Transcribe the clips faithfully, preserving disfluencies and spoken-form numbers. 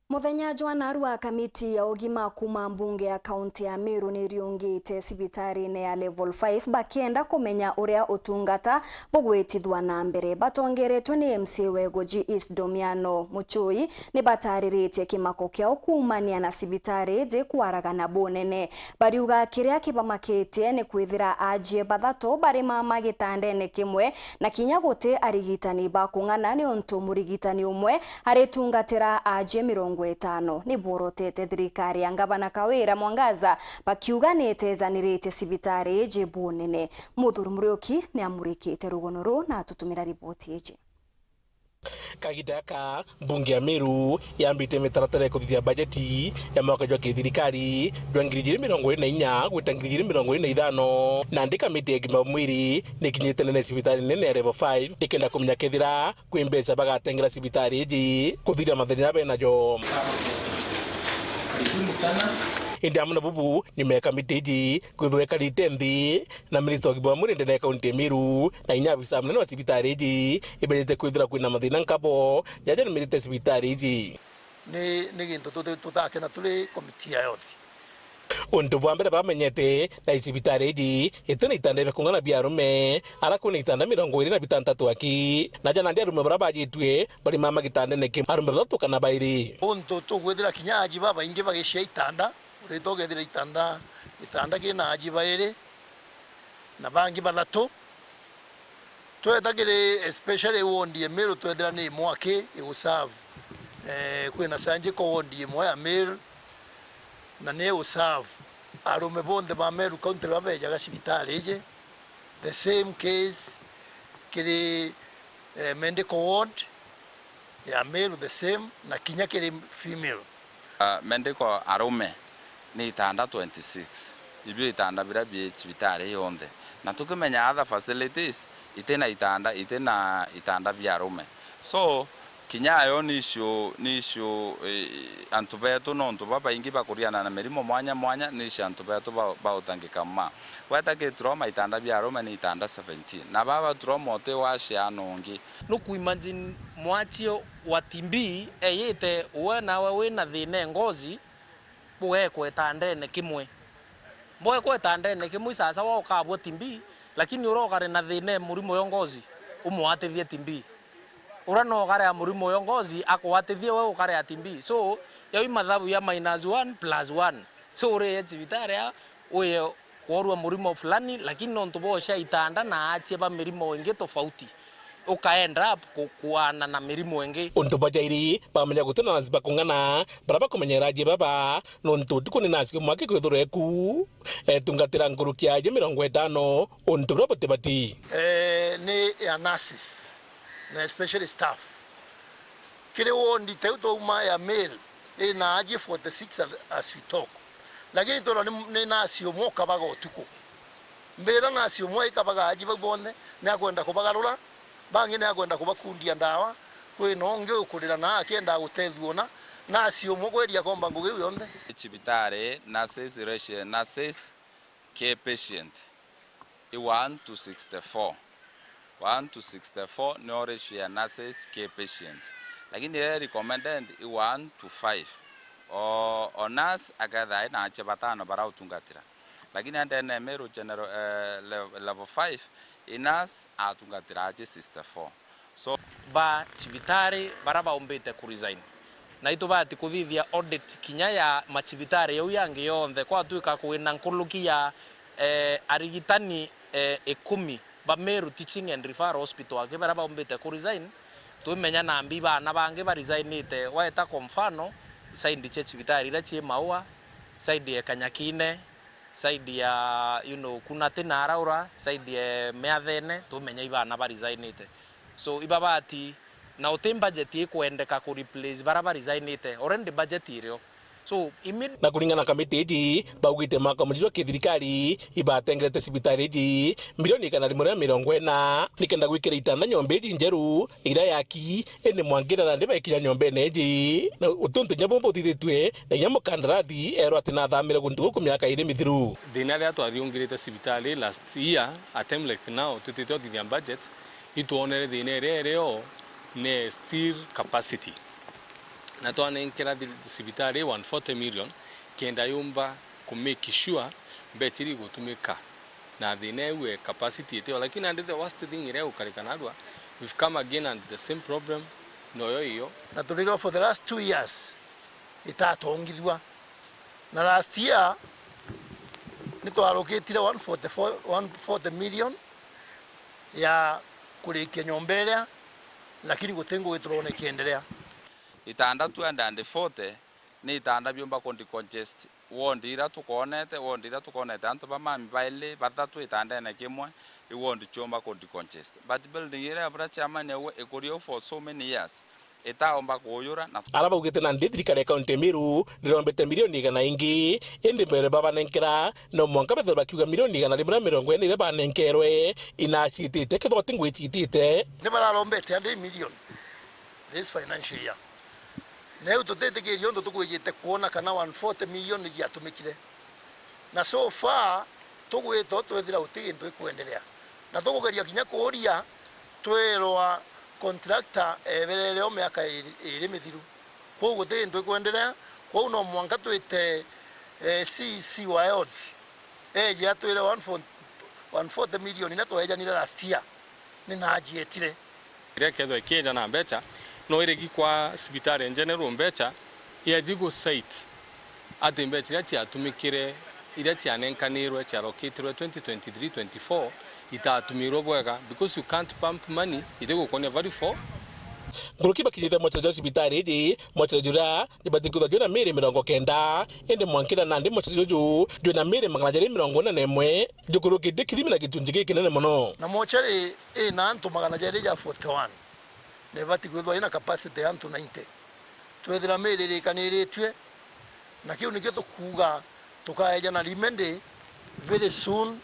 Muthenya jwa narua, kamiti ya ugima kuuma mbunge ya kaunti ya Meru ni iriungite cibitarine ya level five bakienda kumenya uria utungata bugwitithua na mbere. Batongeretwe ni M C A wa Igoji East Domiano Muchui, ni batariritie kimako kiao kuumania na cibitari iji kwaragana bunene. Bariuga kiria kibamakitie ni kwithira aajie bathatu bari mama gitandene kimwe, na kinya guti arigitani ba kung'ana, niuntu murigitani umwe aritungatira aajie mirongo itano. Ni borotete thirikari ya Ngavana Kawira Mwangaza, bakiuga ni itezaniritie cibitari iji bunene. Muthuri Muriuki ni amurikite rugono ruu na atutumira riboti iji. Kagiita gaka, mbunge ya Meru yambite mitaratara ya kuthithia bajeti ya mwaka jwa kithirikari jwa ngiri ijiri mirongo iri na inya gwita ngiri ijiri mirongo iri na ithano, nandi kamiti ya ugima bwa mwiri ni ikinyite nene cibitari nene ya level five ikenda kumenya kethira kwi mbeca bagatengera cibitari iji kuthiria mathina jaria benajo. Indi amwe na bubu, nyuma ya kamiti iji kwithirwa ikarite nthi na minista wa ugima bwa mwiri ndene ya kaunti ya Meru, na inya abisa munene wa cibitari iji, ibejete kwithira kwina mathina nkabo jaja numirite cibitari iji. Ni, ni gintu tuti-, tutakena turi komiti ya health. Untu bwa mbere bamenyete na cibitari iji itina itanda bia kung'ana bia arume, ara kwina itanda mirongo iri na bitantatu aki, na ja nandi arume bara bajitue bari mama gitandene kimwe, arume bathatu kana bairi. Untu tugwithira kinya aji babaingi bagicia itanda, urita ugethira itanda, gitanda kina aji bairi na bangi bathatu. Tweta kiri especially ward ya Meru, twethira ni imwe aki iguserve. Eh, kwina surgical ward imwe ya Meru, na ni iguserve arume bonthe ba Meru County baria bejaga cibitari iji. The same case kiri, eh, medical ward ya Meru, the same, na kinya kiri female. Ah, medical arume ni itanda twenty-six, ibio itanda biria bi cibitari yonthe. Na tukimenya other facilities itina itanda, itina itanda bia arume. So, kinya ayo ni issue, ni issue, eh, antu betu nontu babaingi bakuriana na mirimo mwanya mwanya, ni issue antu betu ba-, bautangika mma. Gweta ki trauma, itanda bia arume ni itanda seventeen. Na baba trauma uti wa ciana ungi. Nukuimagine mwachie wa T B eyite we nawe wina thina e ngozi, bugekwa itandene kimwe. Bwekwa itandene kimwe, isasawa ukabua T B, lakini uria ukari na thina e murimo yo ngozi, umwatithie T B. Uria no ukarea murimo yo ngozi, akwatithie we ukarea T B. So, yau i mathabu ya minus one plus one. So, urie cibitari a, uye kworua murimo fulani, lakini nontu bwa ucia itanda na achie ba mirimo ingi tofauti, uka end up ku-, kuana na mirimo ingi. Untu bajairi bamenya gutina nurse bakung'ana, bara bakumenyera ajie baba, nontu utuku ni nurse umwe akikwithirwa eku, etungatira nkuruki ya ajie mirongo itano, untu buria butibati. Eh, ni ya nurses, na especially staff. Kiri ward teu twauma ya male, ina aji forty-six as, as we talk. Lakini twona ni, ni nasi umwe ukabaga utuku. Mbira nasi umwe ikabaga aji bau bonthe, ni akwenda kubagarura, bangi ni akwenda kubakundia ndawa, kwina ungi ukurira na akienda gutethua una, nasi umwe kweria komba ngugi iu yonthe. Cibitari, nurses, resident nurses, care patient. I one to sixty-four. One to sixty-four nio ratio ya nurses care patient. Lakini iria recommended i one to five. O, o nurse akethira ina ache batano bara utungatira. Lakini ndene ya Meru general, eh, le-, level five, i nurse atungatira ache sixty-four. So, ba cibitari bara baumbite ku resign. Na itubati kuthithia audit kinya ya macibitari jau yangi yonthe. Kwatuika kwina nkuruki ya, eh, arigitani, eh, ikumi ba Meru Teaching and Referral Hospital aki bara baumbite ku resign, twimenya nambi bana bangi ba resignite. Weta kwa mfano, side cia cibitari iria cii Maua, side ya Kanyakine, side ya, you know, kuna Tina Araura, side ya Miathene, twimenya ibana ba resignite. So, ibabati, na uti budget ikwendeka ku replace bara ba resignite, already budget irio. So, immediate. Na kuringana na kamiti iji, baugite mwaka muthithu wa kithirikari, ibatengerete cibitari iji milioni igana rimwe ria mirongo ina, nikenda gwikira itanda nyomba iji njeru, iria yaki, indi mwangira nandi baikinya nyombene iji. Na utuntu inya bumwe buthithitue, na inya mukandarathi erwa ati nathamire guntu guku miaka iri mithiru. Thina riria twathiungirite cibitari last year, a time like now, twitite uthithia budget, itwonere thina iria irio ni still capacity. Na twanenkera thi-, cibitari one forty million kenda yumba ku make sure mbecha iria igutumika na thina iu e capacity itio. Lakini nandi the worst thing iria igukarika narua, we've come again and the same problem noyo iyo. Na turirwa for the last two years itatongithua. Na last year nitwarukitire one forty-four, one forty million ya kurikia nyomba iria, lakini guti ngugi turoona ikiendelea. Itandatu and forty ni itanda biumba ku decongest ward iria tukonete, ward iria tukonete antu ba mami baili, bathatu itandene kimwe, i ward ciumba ku decongest. But building iria bura chairman auga ikuria u for so many years, itaumba kuuyura na Ara baugite nandi thirikari ya kaunti ya Meru ndirombete milioni igana ingi, indi mbere babanenkera, no mwanka bethirwe bakiuga milioni igana rimwe na mirongo ina iria banenkerwe inacitite, kethirwa ti ngwicitite. Ni bararombete andi milioni this financial year. Na riu tutitikiria undu tukwijite kwona kana one forty million ni ciatumikire. Na so far, tugwita u twethira guti gintu gikwenderea. Na tukugeria kinya kuuria, twirwa contractor eberere o miaka iri, iri mithiru. Kwou guti gintu gikwenderea, kwou no mwanka twite, eh, C E C wa health, eje atwire one forty, one forty million iria twejanire last year, ni najietire. Iria kethwa ikieja na mbecha, no irigi kwa cibitari in general mbecha, yeji gu cite ati mbecha iria ciatumikire, iria cianenkanirwe, ciarokitirwe twenty twenty-three twenty-four, itatumirwe bwega, because you can't pump money itigukonia value for. Nkuruki bakinyite mochari jwa cibitari iji, mochari juria jubati kwithwa jwina miri mirongo kenda, indi mwankira nandi mochari juju jwina miri magana jeri mirongo ina na imwe, jukurukitie kithimi na gitunji gikinene mono. Na mochari ina antu magana jeri ja forty-one, na ibati kwithwa ina capacity ya antu ninety. Twethira miri irikaniritue, na kiu nikio tukuuga tukaeja na rimendi very soon.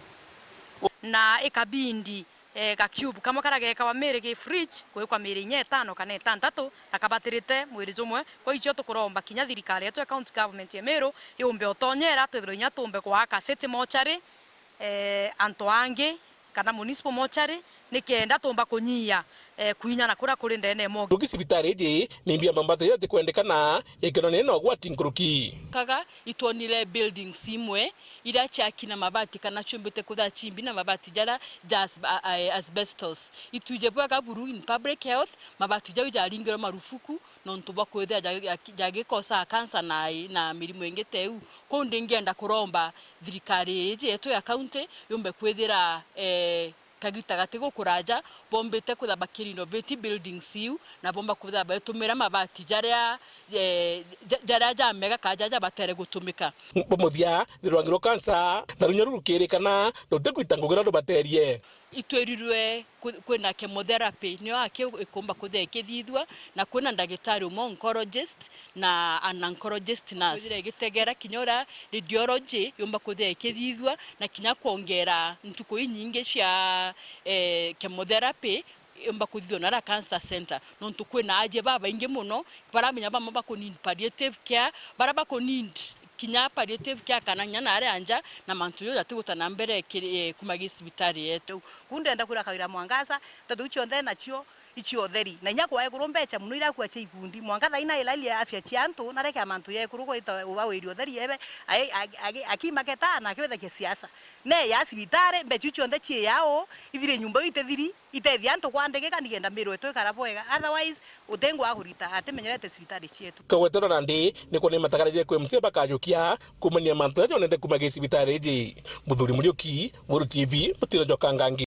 Na ikabindi, eh, ga cube kamwe karia geekawa miri gi fridge, gwikwa miri inya itano kana itantatu, na kabatirite mwiri jumwe. Kwa icio tukuromba kinya thirikari yetu ya county government ya Meru yumbe utonyera, twithirwe inya tumbe kwaka city mortuary, eh, antu angi kana municipal mortuary, nikenda tumba kunyia, eh, kwinyana kuria kuri ndene ya morgue. Nkuruki cibitari iji ni mbia mambata iria itikwendekana, ikenonene na ugwati nkuruki. Kaga itwonire buildings imwe iria ciaki na mabati kana ciumbite kwithira cimbi na mabati jaria ja as-, a-, a-, asbestos. Itwije bwega buru in public health, mabati jau jaringirwe marufuku nontu bwa kwithira ja-, ja-, jagikosaa cancer na, na mirimo ingi ta iu. Kwou ndingienda kuromba thirikari iji yetu ya county yumbe kwithira, eh, kagita gati gukuraja, bombite kwithira bakirenovate buildings iu, na bomba kwithira baitumira mabati jaria, eh, ja-, jaria jamega kana jaria jabatere gutumika. Bo muthia ni rwangi rwa cancer, na runya ruru rukirikana rutigwita ngugi na rubaterie. Itwirirwe kwi-, kwina chemotherapy, niyo aki ikumba kwithira ikithithua, na kwina ndagitari umwe oncologist, na an oncologist nurse. Kwithira igitegera kinya uria radiology yumba kwithira ikithithua, na kinya kwongera ntuku inyingi cia, eh, chemotherapy yumba kuthithua nara cancer center. Nontu kwina aajie babaingi mono, baramenya bamwe baku need palliative care, bara baku need kinya palliative care kana kinya naaria nja, na mantu jau jatigutana mbere kiri, eh, kuma gi cibitari yetu. Ku ndenda kwira Kawira Mwangaza, nteto iu cionthe nacio icio utheri. Na inya kwa ekuru mbecha mono irakua cia ikundi. Mwanka thaina ilalia afya cia antu, na reke mantu ya ekuru gwita uba wiri utheri ebe, ai-, agi-, agi-, akimaketa na akiwethakia siasa. Ne ya cibitari, mbecha iu cionthe cii yao, ithiri nyumba iu itithiri, itethia antu kwandikika nikenda Meru yetu ikara bwega. Otherwise, utingwa kurita, atimenyerete cibitari cietu. Kagwetero nandi, nikuo ni matagarije kwi M C A bakajukia, kumania mantu jaja onete kuma gi cibitari iji. Muthuri Muriuki, Meru T V, mutino jwa Kangangi.